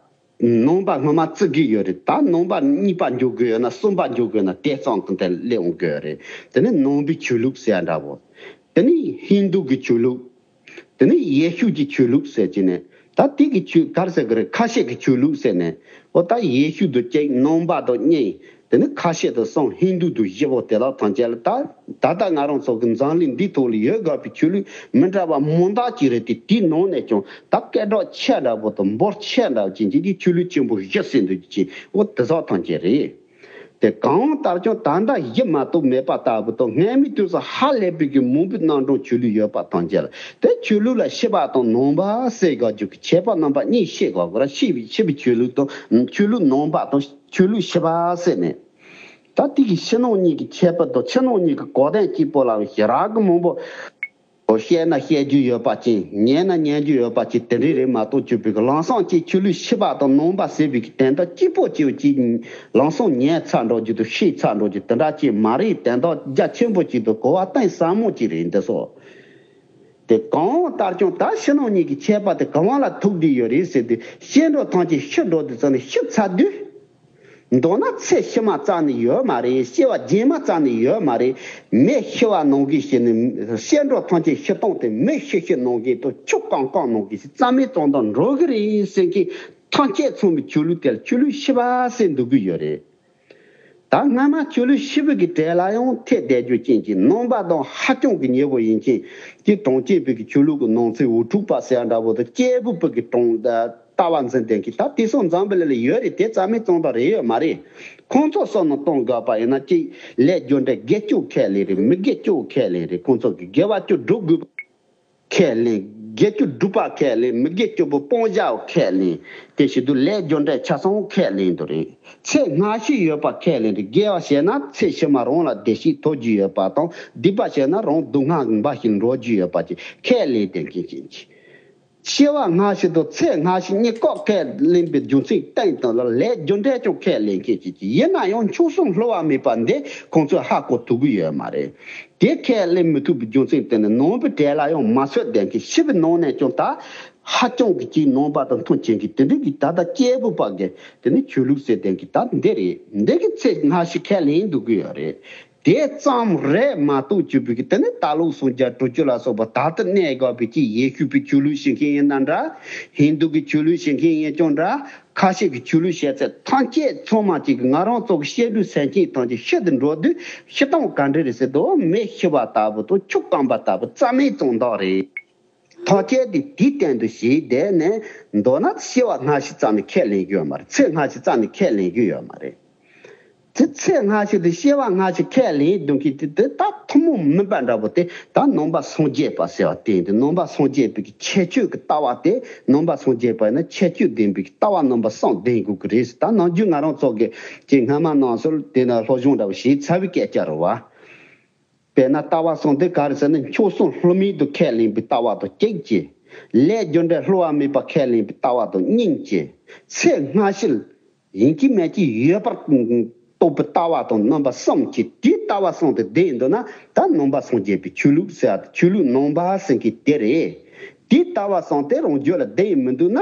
ནང་པ་སྔོན་མ་བརྩི་གི་ཡོད་རེད། ད་ནང་པ་གཉིས་པ་འཇོག་གི་ཡོད་ན་གསུམ་པ་འཇོག་གི་ཡོད་ན་དེ་ཙམ་གི་དེ་སླེབས་འོང་གི་ཡོད་རེད། དེ་ནས་ནང་པའི་ཆོས་ལུགས་ཟེར་ཡ་འདྲ་བོ། དེ་ནས་ཧིན་དུ་གི་ཆོས་ལུགས། དེ་ནས་ཡེ་ཤུ་གི་ཆོས་ལུགས་ཟེར་གྱི་ནས། ད་དེ་གི་ཆོས་ག་རེ་ཟེར་གི་རེད། ཁ་ཤས་ཀྱི་ཆོས་ལུགས་ཟེར་ནས། འོ་ད་ཡེ་ཤུ་དང་གཅིག་ནང་པ་དང་གཉིས། དེ་ནི་ཁ་ཤས་དུ་སོང་ཧིན་དུ་དུ་བཞི་པོ་དེ་ལ་ཐམས་ཅད་ལ། ད་ད་ལྟ་ང་རང་ཚོ་གི་འཛམ་གླིང་འདིའི་ཐོག་ལ་ཡོད་དགོས་པའི་ཆོས་ལུགས་མི་འདྲ་བ་མང་དག་ཅིག་རེད་དེ། དེའི་ནང་ནས་ཀྱང་ད་སྐད་གྲགས་ཆེ་འདྲ་པོ་དང་འབོར་ཆེ་འདྲ་བ་ཅན་གྱི་ཆོས་ལུགས་ཆེན་པོ་བཞི་ཟེར་འདུག་ཅིང་འོ་དེ་ཚོ་ཐམས་ཅད་རེད། དེ་གང་ལྟར་ཀྱང་ད་ལྟ་བཞི་མ་གཏོགས་མེད་པ་ལྟ་བུ་དང་། སྔ་མའི་དུས་སུ་ཧ་ལས་པའི་གི་མང་པོའི་རྣམ་གྲངས་ཆོས་ལུགས་ཡོད་པ་ཐམས་ཅད་ལ། དེ་ཆོས་ལུགས་ལ་ཤེས་པ་དང་ནང་པ་ཟེར་དགོས་རྒྱུ་གི་ཁྱད་པར་རྣམ་པ་གཉིས་ཤེས་དགོས་པ་རེད། ཤེས་པའི་ཤེས་པའི་ཆོས་ལུགས་དང་ཆོས་ལུགས་ནང་པ་དང་ཆོས་ལུགས་ཤེས་པ་ཟེར་ནས། ད་དེ་གི་ཕྱི་ནང་གཉིས་ཀྱི་ཁྱད་པར་དང་ཕྱི་ནང་གཉིས་ཀྱི་གོ་དོན་གཅིག་པོ་ལ་ཞེ་དྲག་གི་མང་པོ། འོ་བཤད་ན་བཤད་རྒྱུ་ཡོད་པ་ཅིག་ཉན་ན་ཉན་རྒྱུ་ཡོད་པ་ཅིག་དེ་འདྲའི་རེད་མ་གཏོགས། ཆོས་པའི་གི་ལམ་སང་ཅིག་ཆོས་ལུགས་ཤེས་པ་དང་ནང་པ་ཟེར་བའི་གི་དོན་དག་གཅིག་པོ་ཅིག་ཅིག་ལམ་སང་ཉན་ཚར་འགྲོ་རྒྱུ་དང་ཤེས་ཚར་འགྲོ་རྒྱུ་དེ་འདྲ་ཅིག་མ་རེད། དོན་དག་རྒྱ་ཆེན་པོ་ཅིག་དང་གོ་བ་གཏིང་ཟབ་མོ་ཅིག་རེད་འདི་སོ། དེ་གང་ལྟར་ཀྱང་ད་ཕྱི་ནང་གཉིས་ཀྱི་ཁྱད་པར་དེ་ག་བ་ལ་ཐུག་བསྡད་ཡོད་རེད་ཟེར་དུས། བཤད་འགྲོ་ཐམས་ཅད་ཤི་འགྲོ་དུས་ཙམ་ནས་ཤི་ཚར་དུས། མདོར་ན་ཚེ་ཕྱི་མ་རྩ་ནས་ཡོད་མ་རེད། སྐྱེ་བ་རྗེས་མ་རྩ་ནས་ཡོད་མ་རེད། མི་ཤི་བ་ནང་བཞིན་བྱས་ནས་བཤད་འགྲོ་ཐམས་ཅད་ཤི་སྟངས་དེ་མི་ཤི་ཤི་ནང་བཞིན་དུ་ཆུ་བཀང་བཀང་ནང་བཞིན་རྩ་མེད་བཙོང་དང་འགྲོ་གི་རེད་ཟེར་མཁན་ཐམས་ཅད་ཚང་མའི་ཆོས་ལུགས་དེ་ལ་ཆོས་ལུགས་ཤེས་པ་ཟེར་འདུག་གི་ཡོད་རེད། ད་སྔ་མ་ཆོས་ལུགས་ཤེས་པའི་གི་གྲས་ལ་ཡང་ཐེ་བསྡད་རྒྱུ་རྐྱེན་གྱིས་ནང་པ་དང་ཧ་ཅང་གི་ཉེ་བོ་ཡིན་རྐྱེན་གྱིས། གྲངས་ཅན་པའི་གི་ཆོས་ལུགས་ཀྱི་ནང་ཚན་ཝུ་ཕྲུག་པ་ཟེར་ཡ་འདྲ་བོ་དང་སྐྱེས་བུ་པའི་གི་གྲངས་ལྟ་བ་འཛིན་མཁན་གྱི་ད་དེ་སོགས་འཛམ་བུ་གླིང་ལ་ཡོད་རེད། དེ་རྩ་མེད་བཙོང་པ་རེད་ཡོད་མ་རེད། ཁོང་ཚོ་བསམ་བློ་གཏོང་དགོས་པ་ཡིན་ན་ཅིག་ལས་རྒྱུ་འབྲས་དགེ་སྐྱོ་ཁས་ལེན་རེད། མི་དགེ་སྐྱོ་ཁས་ལེན་རེད། ཁོང་ཚོ་གི་དགེ་བ་སྐྱོ་སྒྲུབ་དགོས་པ། ཁས་ལེན། དགེ་སྐྱོ་སྒྲུབ་པ་ཁས་ལེན། མི་དགེ་སྐྱོ་པོ་སྤོང་བྱའོ་ཁས་ལེན། དེ་བཞིན་དུ་ལས་རྒྱུ་འབྲས་ཆ་ཚང་ཁས་ལེན་དུ་རེད། ཚེ་སྔ་ཕྱི་ཡོད་པ་ཁས་ལེན་རེད། དགེ་བ་བྱས་ན་ཚེ་ཕྱི་མ་རང་ལ་བདེ་སྐྱིད་ཐོབ་རྒྱུ་ཡོད་པ་དང་། སྡིག་པ་བྱས་ན་རང་སྡུག་བསྔལ་གྱི་འབའ་ཞིག་འགྲོ་རྒྱུ་ཡོད་པ་ཅིག་ཁས་ལེན་བསྡད་མཁན་ཅིག་སྐྱེ་བ་སྔ་ཕྱི་དང་ཚེ་སྔ་ཕྱི་གཉིས་ཀ་ཁས་ལེན་པའི་རྒྱུ་མཚན་སྟེང་དང་ལ་ལས་རྒྱུ་འབྲས་ཀྱང་ཁས་ལེན་མཁན་ཅིག་ཅིག་ཡིན་ན་ཡང་མཆོག་གསུམ་བསླུ་བ་མེད་པ་འདི་ཁོང་ཚོས་ཧ་གོ་ཐུབ་ཀྱི་ཡོད་མ་རེད། དེ་ཁས་ལེན་མི་ཐུབ་པའི་རྒྱུ་མཚན་དེ་ནི་ནང་པའི་གྲས་ལ་ཡང་མ་ཚོད་ལྡན་གྱི་ཤི་བའི་ནང་ནས་ཀྱང་ད་ཧ་ཅང་གི་ཅིག་ནང་པ་དང་མཐུན་ཅན་གྱི་དེ་འདྲའི་གི་ད་ལྟ་སྐྱེས་བུ་པ་གི་དེ་ནི་ཆོས་ལུགས་ཟེར་ལྡན་གྱི་ད་འདི་རེད། འདི་གི་ཚེ་སྔ་ཕྱི་ཁས་ལེན་འདུག་གི་ཡོད་རེད། དེ་ཙམ་རེད་མ་གཏོགས་ཆོས་པའི་གི་དེ་ནི་ད་ལོ་སུམ་བརྒྱ་དྲུག་ཅུ་ལ་སོགས་པ་ད་ལྟ་གནས་དགོས་པའི་ཅིག་ཡེ་ཤུ་པའི་ཆོས་ལུགས་ཤིག་མཁན་ཡིན་ན་འདྲ། ཧིན་དུ་གི་ཆོས་ལུགས་ཤིག་མཁན་ཡིན་ཀྱང་འདྲ། ཁ་ཤས་ཀྱི་ཆོས་ལུགས་བཤད་ཚད་ཐམས་ཅད་ཚང་མ་གཅིག་གི་ང་རང་ཚོ་གི་བཤད་སྒྲོས་སེམས་ཅན་ཐམས་ཅད་ཤི་དུ་འགྲོ་དུས་ཤི་སྟངས་ག་འདྲ་རེད་ཟེར་དུས། མི་ཤི་བ་ལྟ་བུ་དང་ཆུ་བཀང་བ་ལྟ་བུ་རྩ་མེད་བཙོང་བདག་རེད། ཐམས་ཅད་དེ་དེའི་སྟེང་དུ་ཞིག་བསྡད་ནས་མདོར་ན་སྐྱེ་བ་སྔ་ཕྱི་རྩ་ནས་ཁས་ལེན་རྒྱུ་ཡོད་མ་རེད། ཚེ་སྔ་ཕྱི་རྩ་ནས་ཁས་ལེན་རྒྱུ་ཡོད་མ་རེད། དེ་ཚེ་སྔ་ཕྱི་དེ་སྐྱེ་བ་སྔ་ཕྱི་ཁས་ལེན་འདུག་གི་དེ་དེ་ད་ཐུན་མོང་མིན་པ་འདྲ་པོ་དེ་ད་ནང་པ་སངས་རྒྱས་པ་ཟེར་བ་དེ་ཡིན་དུས། ནང་པ་སངས་རྒྱས་པའི་གི་ཁྱད་ཆོས་ཀྱི་ལྟ་བ་དེ། ནང་པ་སངས་རྒྱས་པ་ཡིན་ན་ཁྱད་ཆོས་ལྡན་པའི་གི་ལྟ་བ་རྣམ་པ་གསུམ་ལྡན་དགོས་ཀྱི་རེད་ཟེར། ད་ནམ་རྒྱུན་ང་རང་ཚོ་གི་ཅིག་སྔ་མ་ནང་སོར་དེ་ན་སློབ་སྦྱོང་འདྲ་པོ་བྱས་ཚར་བའི་སྐད་ཆ་རེད་བ། དཔེར་ན་ལྟ་བ་གསུམ་དེ་ག་རེ་ཟེར་ན། མཆོག་གསུམ་བསླུ་མེད་དུ་ཁས་ལེན་པའི་ལྟ་བ་དང་གཅིག་བྱས། ལས་རྒྱུ་འབྲས་བསླུ་བ་མེད་པ་ཁས་ལེན་པའི་ལྟ་བ་དང་གཉིས་བྱས། ཚེ་སྔ་ཕྱི་ཡིན་གཅིག་མིན་གཅིག་ཡོད་པར་རྟོགས་པའི་ལྟ་བ་དང་རྣམ་པ་གསུམ་བྱས། དེའི་ལྟ་བ་གསུམ་དེ་ལྡན་འདུག་ན་ད་ནང་པ་སངས་རྒྱས་པའི་ཆོས་ལུགས་ཟེར་བ་དེ་ཆོས་ལུགས་ནང་པ་ཟེར་མཁན་དེ་རེད། དེའི་ལྟ་བ་གསུམ་དེ་རང་རྒྱུད་ལ་ལྡན་མི་འདུག་ན།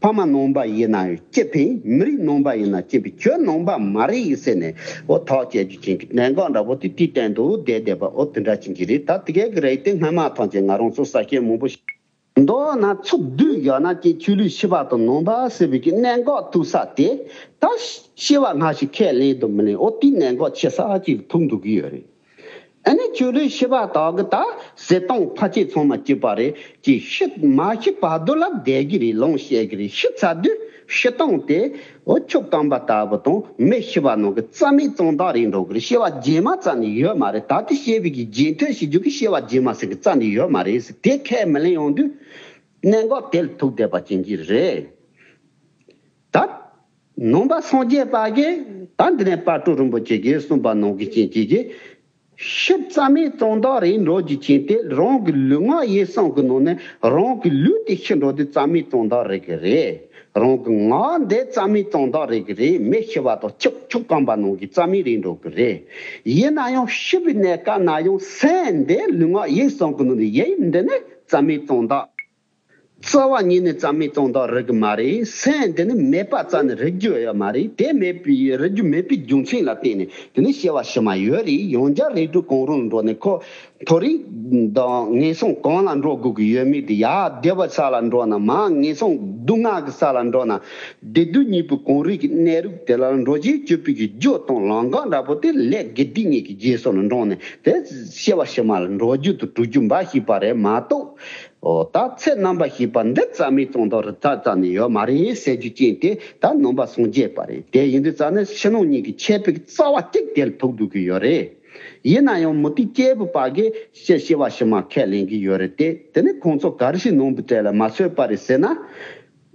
ཕ་མ་ནང་པ་ཡིན་ན་ཡང་ཅི་ཕན། མི་རིགས་ནང་པ་ཡིན་ན་ཅི་ཕན། ཁྱོད་ནང་པ་མ་རེད་ཟེར་ནས་འོ་ཐག་བཅད་རྒྱུ་ཅན་གྱི་གནད་འགག་འདྲ་པོ་དེ་དེའི་སྟེང་དུ་བསྡད་བསྡད་པ་འོ་དེ་འདྲ་ཅན་གྱི་རེད། ད་དེ་གའི་གི་རེད་དེ། སྔ་མ་ཐམས་ཅད་ང་རང་ཚོ་ས་སྐྱེས་མང་པོ་ཞིག་མདོར་ན་ཚུར་བསྡུས་བཞག་ན་ཅིག་ཆོས་ལུགས་ཤེས་པ་དང་ནང་པ་ཟེར་བའི་གི་གནད་འགག་ཐུག་ས་དེ། ད་སྐྱེ་བ་སྔ་ཕྱི་ཁས་ལེན་དང་མི་ལེན། འོ་དེའི་གནད་འགག་ཆེ་ས་ཅིག་ཐུག་འདུག་གི་ཡོད་རེད། ཨ་ནི་ཆོས་ལུགས་ཤེས་པ་དག་གིས་ད་ཟེར་སྟངས་ཕལ་ཆེར་ཚང་མ་གཅིག་པ་རེད། ཅིག་ཤི་མ་ཤི་བར་དུ་ལ་བསྡད་ཀྱི་རེད། ལོངས་སྤྱད་ཀྱི་རེད། ཤི་ཚར་དུས་ཤི་སྟངས་དེ་འོ་ཆུ་བཀང་བ་ལྟ་བུ་དང་མི་ཤི་བ་ནང་གི་རྩ་མེད་བཙོང་བདག་རེད་འགྲོ་གི་རེད། སྐྱེ་བ་རྗེས་མ་རྩ་ནས་ཡོད་མ་རེད། ད་ལྟ་སྐྱེ་བའི་གི་རྗེས་མཐུད་བྱེད་རྒྱུ་གི་སྐྱེ་བ་རྗེས་མ་ཟེར་གི་རྩ་ནས་ཡོད་མ་རེད་ཟེར། དེ་ཁས་མི་ལེན་ཡོང་དུས་གནད་འགག་དེ་ལ་ཐུག་བསྡད་པ་ཅན་གྱི་རེད། ད་ནང་པ་སངས་རྒྱས་པ་གིས་ད་འདི་ནས་དཔལ་སྤྲུལ་རིན་པོ་ཆེ་གིས་གསུངས་པ་ནང་བཞིན་བྱས་ཀྱི་ཤི་རྩ་མེད་བཙོང་བདག་རེད་འགྲོ་རྒྱུ་ཅན་དེ་རང་གི་ལུས་ངག་ཡིད་གསུམ་གྱི་ནང་ནས་རང་གི་ལུས་དེ་ཤི་འགྲོ་དུས་རྩ་མེད་བཙོང་བདག་རེད་གི་རེད། རང་གི་ངག་འདི་རྩ་མེད་བཙོང་བདག་རེད་གི་རེད། མི་ཤི་བ་དང་ཆུ་ཆུ་བཀང་བ་ནང་གི་རྩ་མེད་རེད་འགྲོ་གི་རེད། ཡིན་ན་ཡང་ཤི་བའི་གནས་སྐབས་ན་ཡང་སེམས་འདི་ལུས་ངག་ཡིད་གསུམ་གྱི་ནང་ནས་ཡིན་འདི་ནི་རྩ་མེད་བཙོང་བདག་རྩ་བ་ཉིད་ནས་རྩ་མེད་གཏོང་སྟངས་རིག་གི་མ་རེད། སེམས་འདི་ནི་མེད་པ་རྩ་ནས་རིག་རྒྱུ་ཡོད་མ་རེད། དེ་མེད་པའི་རིག་རྒྱུ་མེད་པའི་རྒྱུ་མཚན་ལ་བརྟེན་ནས་དེ་ནི་སྐྱེ་བ་ཕྱི་མ་ཡོད་རེད། ཡང་བསྐྱར་རིགས་དྲུག་གང་རུང་འགྲོ་ནས་ཁོ་མཐོ་རིས་དང་ངན་སོང་གང་ལ་འགྲོ་དགོས་ཀྱི་ཡོད་མེད་དེ། ཡར་བདེ་བའི་ས་ལ་འགྲོ་ན་མར་ངན་སོང་སྡུག་བསྔལ་གྱི་ས་ལ་འགྲོ་ན། བདེ་སྡུག་གཉིས་པོའི་གང་རུང་གི་གནས་རིགས་དེ་ལ་འགྲོ་བྱེད་སྤྱོད་པའི་གི་རྒྱུ་དང་ལམ་ཁ་འདྲ་པོ་དེ་ལས་དགེ་སྡིག་གཉིས་ཀྱི་རྗེས་སུ་ལ་འབྲངས་ནས་དེ་སྐྱེ་བ་ཕྱི་མ་ལ་འགྲོ་རྒྱུ་དང་འགྲོ་རྒྱུ་འབའ་ཞིག་པ་རེད་མ་གཏོགས། ཨོ། ད་ཚེ་རྣམ་པར་ཤེས་པ་འདི་རྩ་མེད་གཏོང་སྟངས་རིག་ཐབས་རྩ་ནས་ཡོད་མ་རེད་ཟེར་རྒྱུ་ཅན་དེ་ད་ནང་པ་སངས་རྒྱས་པ་རེད། དེ་ཡིན་དུས་རྩ་ནས་ཕྱི་ནང་གཉིས་ཀྱི་ཁྱད་པར་གྱི་རྩ་བ་གཅིག་དེ་ལ་ཐུག་འདུག་གི་ཡོད་རེད། ཡིན་ན་ཡང་མུ་སྟེགས་སྐྱེས་བུ་པ་གིས་སྐྱེ་སྐྱེ་བ་ཕྱི་མ་ཁས་ལེན་གྱི་ཡོད་རེད་དེ། དེ་ནི་ཁོང་ཚོ་ག་རེ་ཞིག་ནང་པའི་གྲལ་ལ་མ་ཚུད་པ་རེད་ཟེར་ན།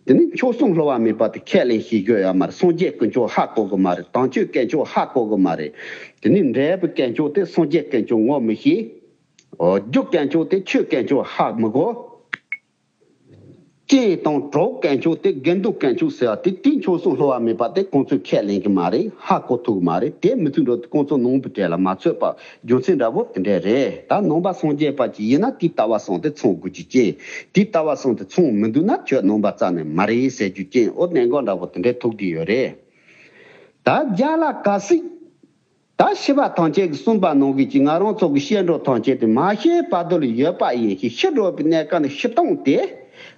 དེ་ནི་མཆོག་གསུམ་སླུ་བ་མེད་པ་དེ་ཁས་ལེན་ཤེས་རྒྱུ་ཡོད་མ་རེད། སངས་རྒྱས་དཀོན་མཆོག་ཧ་གོ་གི་མ་རེད། དམ་ཆོས་དཀོན་མཆོག་ཧ་གོ་གི་མ་རེད། དེ་ནི་འབྲས་བུ་དཀོན་མཆོག་དེ་སངས་རྒྱས་དཀོན་མཆོག་ངོ་མི་ཤེས། ཨོ། རྒྱུ་དཀོན་མཆོག་དེ་ཆོས་དཀོན་མཆོག་ཧ་མི་གོ། རྐྱེན་དང་གྲོགས་དཀོན་མཆོག་དེ་དགེ་འདུན་དཀོན་མཆོག་ཟེར་བ་དེ་དེ་མཆོག་གསུམ་སླུ་བ་མེད་པ་དེ་ཁོང་ཚོས་ཁས་ལེན་གྱི་མ་རེད། ཧ་གོ་ཐུབ་ཀྱི་མ་རེད། དེ་མི་ཚུགས་འགྲོ་དུས་ཁོང་ཚོ་ནང་པའི་གྲལ་ལ་མ་ཚུད་པ་རྒྱུ་མཚན་འདྲ་པོ་དེ་འདྲ་རེད། ད་ནང་པ་སངས་རྒྱས་པ་ཅིག་ཡིན་ན་དེ་ལྟ་བ་གསུམ་དེ་ཚང་དགོས་རྒྱུ་ཅན། དེ་ལྟ་བ་གསུམ་དེ་ཚང་མི་འདུག་ན་ཁྱོད་ནང་པ་རྩ་ནས་མ་རེད་ཟེར་རྒྱུ་ཅན། ཨོ། གནད་འགག་འདྲ་པོ་དེ་འདྲ་ཐུག་བསྡད་ཡོད་རེད། ད་རྒྱ་ལ་ག་སྲིད། ད་ཤེས་པ་ཐམས་ཅད་ཀྱིས་གསུངས་པ་ནང་བཞིན་གྱི་ང་རང་ཚོ་གི་སྐྱེ་འགྲོ་ཐམས་ཅད་དེ་མ་ཤེས་པ་དུ་ལ་ཡོད་པ་ཡིན་ཞིང་། ཤི་འགྲོ་བའི་གནས་སྐབས་ནས་ཤི་སྟངས་དེ།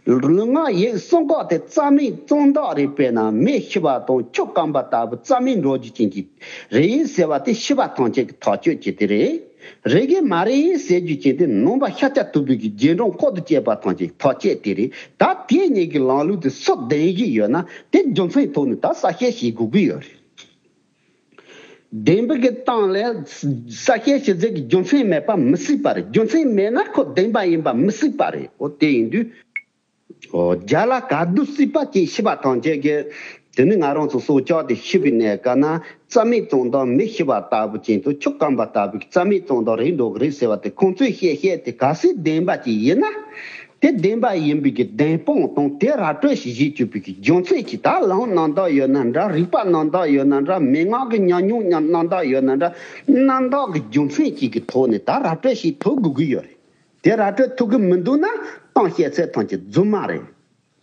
ལུས་ངག་ཡིད་གསུམ་ཀ་དེ་རྩ་མེད་གཏོང་སྟངས་རིག་པས་ན། མེ་ཤི་བ་དང་ཆུ་སྐམ་པ་ལྟ་བུ་རྩ་མེད་འགྲོ་རྒྱུ་ཅན་གྱི་རེད་ཟེར་བ་དེ་ཤེས་པ་ཐམས་ཅད་ཀྱི་ཐག་གཅོད་བྱེད་དེ་རེད། རེད་གི་མ་རེད་ཟེར་རྒྱུ་ཅན་དེ་ནང་པ་ཤཱཀྱ་ཐུབ་པའི་གི་རྗེས་འབྲང་ཁོག་ཏུ་བཅད་པ་ཐམས་ཅད་ཐག་བཅད་དེ་རེད། ད་དེ་གཉིས་ཀྱི་ལམ་ལུགས་དེ་སུ་ལྡན་གྱི་ཡོད་ན་དེ་རྒྱུ་མཚན་ཐོག་ནས་ད་གསལ་བཤད་བྱེད་དགོས་ཀྱི་ཡོད་རེད། བདེན་པའི་གི་སྟེང་ལ་གསལ་བཤད་བྱེད་རྩིས་ཀྱི་རྒྱུ་མཚན་མེད་པ་མི་སྲིད་པ་རེད། རྒྱུ་མཚན་མེད་ན་ཁོ་བདེན་པ་ཡིན་པ་མི་སྲིད་པ་རེད། འོ་དེ་ཡིན་དུས། འོ་རྒྱ་ལ་ག་དུས་སྲིད་པ་ཅིག་ཤི་བ་ཐམས་ཅད་ཀྱི། དེ་ནི་ང་རང་ཚོ་སྲོག་ཆགས་དེ་ཤི་བའི་གནས་སྐབས་ན་རྩ་མེད་གཏོང་སྟངས་མེ་ཤི་བ་ལྟ་བུ་ཅན་དུ་ཆུ་སྐམ་པ་ལྟ་བུའི་རྩ་མེད་གཏོང་སྟངས་རེད་འགྲོ་གི་རེད་ཟེར་བ་དེ་ཁོང་ཚོས་བཤད་བཤད་དེ་གལ་སྲིད་བདེན་པ་ཅིག་ཡིན་ན། དེ་བདེན་པ་ཡིན་པའི་གི་བདེན་དཔང་དང་དེ་ར་སྤྲོད་ཞིག་བྱེད་བཅུག་པའི་གི་རྒྱུ་མཚན་གྱི་ད་ལམ་རྣམ་དག་ཡོད་ན་འདྲ། རིགས་པ་རྣམ་དག་ཡོད་ན་འདྲ། མན་ངག་གི་ཉམས་མྱོང་རྣམ་དག་ཡོད་ན་འདྲ། རྣམ་དག་གི་རྒྱུ་མཚན་གཅིག་གི་ཐོག་ནས་ད་ར་སྤྲོད་ཞིག་ཐུབ་དགོས་ཀྱི་ཡོད་རེད། དེ་ར་སྤྲོད་ཐུབ་ཀྱི་མི་འདུག་ན་གཏམ་བཤད་ཚད་ཐམས་ཅད་རྫུན་མ་རེད།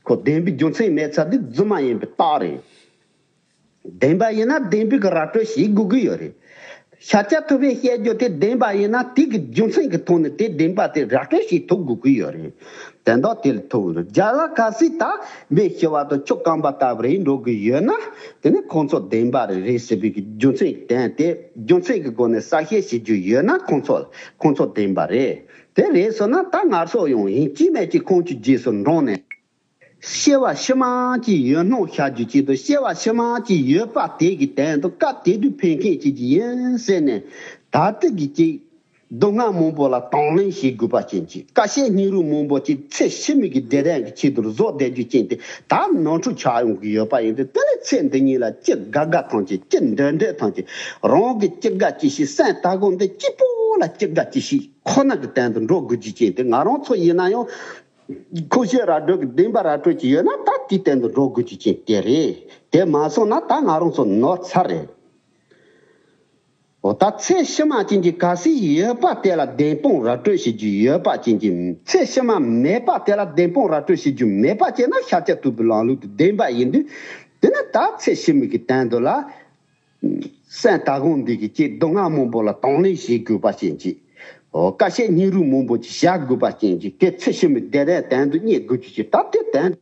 ཁོ་བདེན་པའི་རྒྱུ་མཚན་མེད་ཚར་དུས་རྫུན་མ་ཡིན་པའི་རྟགས་རེད། བདེན་པ་ཡིན་ན་བདེན་པའི་གི་ར་སྤྲོད་བྱེད་དགོས་ཀྱི་ཡོད་རེད། ཤཱཀྱ་ཐུབ་པས་བཤད་རྒྱུ་དེ་བདེན་པ་ཡིན་ན་དེ་གི་རྒྱུ་མཚན་གྱི་ཐོག་ནས་དེ་བདེན་པ་དེ་ར་སྤྲོད་བྱེད་ཐུབ་དགོས་ཀྱི་ཡོད་རེད། དོན་དག་དེ་ལ་ཐུག་རེད། རྒྱ་ལ་གལ་སྲིད་ད་མེ་ཤི་བ་དང་ཆུ་སྐམ་པ་ལྟ་བུ་རེད་འགྲོ་གི་ཡོད་ན། དེ་ནི་ཁོང་ཚོ་བདེན་པ་རེད་རེད་ཟེར་བའི་གི་རྒྱུ་མཚན་བསྟན་ཏེ་རྒྱུ་མཚན་གྱི་སྒོ་ནས་གསལ་བཤད་བྱེད་རྒྱུ་ཡོད་ན་ཁོང་ཚོ་ཁོང་ཚོ་བདེན་པ་རེད། དེ་རེད་སོང་ན་ད་ང་ཚོ་ཡང་ཡིན་གཅིག་མིན་གཅིག་ཁོང་ཚོའི་རྗེས་སུ་འབྲངས་ནས། སྐྱེ་བ་ཕྱི་མ་ཅིག་ཡོད་སྣང་བྱ་རྒྱུ་ཅིག་དང་། སྐྱེ་བ་ཕྱི་མ་ཅིག་ཡོད་པ་དེ་གི་དོན་དུ་སྐབས་དེ་དུས་ཕན་མཁན་ཅིག་ཅིག་ཡིན་ཟེར་ནས་ད་ལྟ་གི་ཅིག་སྡུག་བསྔལ་མང་པོ་ལ་དང་ལེན་བྱེད་དགོས་པ་ཅན་ཅིག་དཀའ་སྤྱད་སྙིང་རུས་མང་པོ་ཅིག་ཚེ་ཕྱི་མའི་གི་བདེ་དོན་གྱི་ཆེད་དུ་བཟོ་བསྡད་རྒྱུ་ཅན་དེ་ད་ནོར་འཁྲུལ་ཆགས་ཡོང་གི་ཡོད་པ་ཡིན་ཏེ། དེ་ལས་ཚེ་འདི་ཉིད་ལ་ཅི་དགའ་དགའ་ཐམས་ཅད་ཅི་འདོད་འདོད་ཐམས་ཅད་རང་གི་ཅི་དགའ་ཅི་བྱེད། སེམས་དལ་ཁོམ་འདི་སྐྱིད་པོ་ལ་ཅི་དགའ་ཅི་བྱེད་ཁོ་ན་གི་དོན་དུ་འགྲོ་དགོས་རྒྱུ་ཅན་དེ་ང་རང་ཚོ་ཡིན་ན་ཡང་། ཁོ་བཤད་ར་སྤྲོད་ཀྱི་བདེན་པ་ར་སྤྲོད་ཀྱི་ཡོད་ན་ད་དེའི་སྟེང་དུ་འགྲོ་དགོས་ཀྱི་ཅན་དེ་རེད། དེ་མ་སོང་ན་ད་ང་རང་ཚོ་ནོར་ཚར་རེད། འོ་ད་ཚེ་ཕྱི་མ་ཅན་གྱི་གལ་སྲིད་ཡོད་པ་དེ་ལ་བདེན་དཔང་ར་སྤྲོད་བྱེད་རྒྱུ་ཡོད་པ་ཅན་གྱི། ཚེ་ཕྱི་མ་མེད་པ་དེ་ལ་བདེན་དཔང་ར་སྤྲོད་བྱེད་རྒྱུ་མེད་པ་ཅན་ན་ཤཱཀྱ་ཐུབ་པའི་ལམ་ལུགས་དེ་བདེན་པ་ཡིན་དུས། དེ་ནི་ད་ཚེ་ཕྱི་མའི་གི་དོན་དུ་ལ། སེམས་དལ་ཁོམ་འདི་གི་ཅིག་སྡུག་བསྔལ་མང་པོ་ལ་དང་ལེན་བྱེད་དགོས་པ་ཅན་ཅིག་འོ་དཀའ་སྤྱད་སྙིང་རུས་མང་པོ་ཅིག་བྱ་དགོས་པ་ཅན་ཅིག་དེ་ཚེ་ཕྱི་མའི་བདེ་དོན་དོན་དུ་གཉེར་དགོས་རྒྱུ་ཅིག་ད་དེ་དོན་